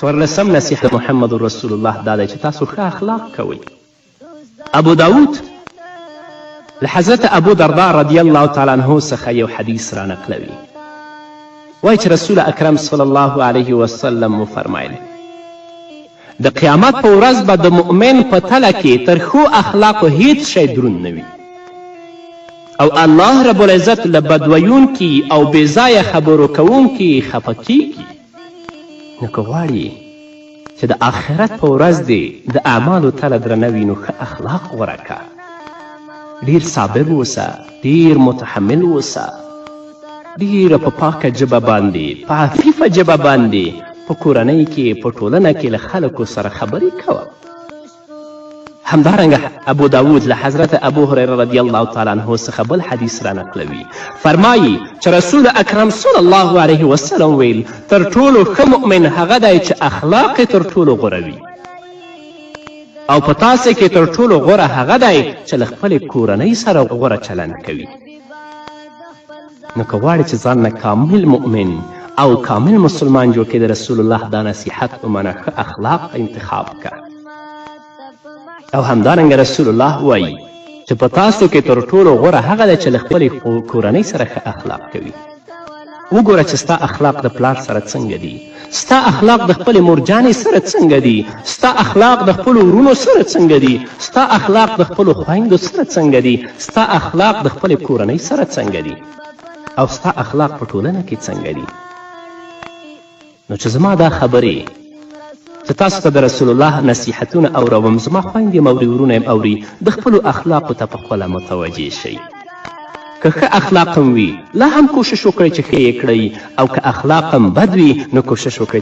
څوارلسم نصیحت محمد رسول الله دا دی چې تاسو ښه اخلاق کوئ. ابو داود له حضرت ابو دردا رضی الله تعالی عنه څخه یو حدیث را نقلوي، وایي چې رسول اکرم صلی الله علیه وسلم وفرمایل: د قیامت په ورځ به د مؤمن په تله کې تر ښو اخلاقو هیڅ شی دروند نه وي او الله رب العزت له بدویونکي او بېځایه خبرو کوونکي خفه کیږي. نو که غواړي چې د آخرت په ورځ دې د اعمالو تله درنه وي، نو ښه اخلاق غوره که، ډېر صابر اوسه، ډېر متحمل اوسه، ډېره په پاکه ژبه باندې، په عفیفه ژبه باندې په کورنۍ کې، په ټولنه کې له خلکو سره خبرې کوه. همدارنګه ابو داود له حضرت ابو هریره رضی الله تعالی عنه څخه بل حدیث را نقلوي، فرمایي چې رسول اکرم صلی الله علیه وسلم ویل: تر ټولو ښه مؤمن هغه دی چې اخلاق یې تر ټولو غوره وي، او په تاسې کې تر ټولو غوره هغه دی چې له خپلې کورنۍ سره غوره چلند کوي. نو که غواړې چې ځان نه کامل مؤمن او کامل مسلمان جوړ کړې، د رسول الله دا نصیحت ومنه، ښه اخلاق انتخاب که. او همدارنګه رسول الله وایي چې په تاسو کې تر ټولو غوره هغه دی چې له خپلې کورنۍ سره ښه اخلاق کوي. وګوره چې ستا اخلاق د پلار سره څنګه دي، ستا اخلاق د خپلې مورجانې سره څنګه دي، ستا اخلاق د خپلو ورونو سره څنګه دي، ستا اخلاق د خپلو خویندو سره څنګه دي، ستا اخلاق د خپلې کورنۍ سره څنګه دي، او ستا اخلاق په ټولنه کې څنګه دي. نو چې زما دا خبرې چې تاسو ته د رسول الله نصیحتونه اوروم، زما خویندې هم اوري، ورونه هم اوري، د خپلو اخلاقو ته په خپله متوجه شئ. که ښه اخلاق هم وي، لا هم کوشش وکړئ چې ښه یې کړئ، او که اخلاق هم بد وي، نو کوشش وکړئ.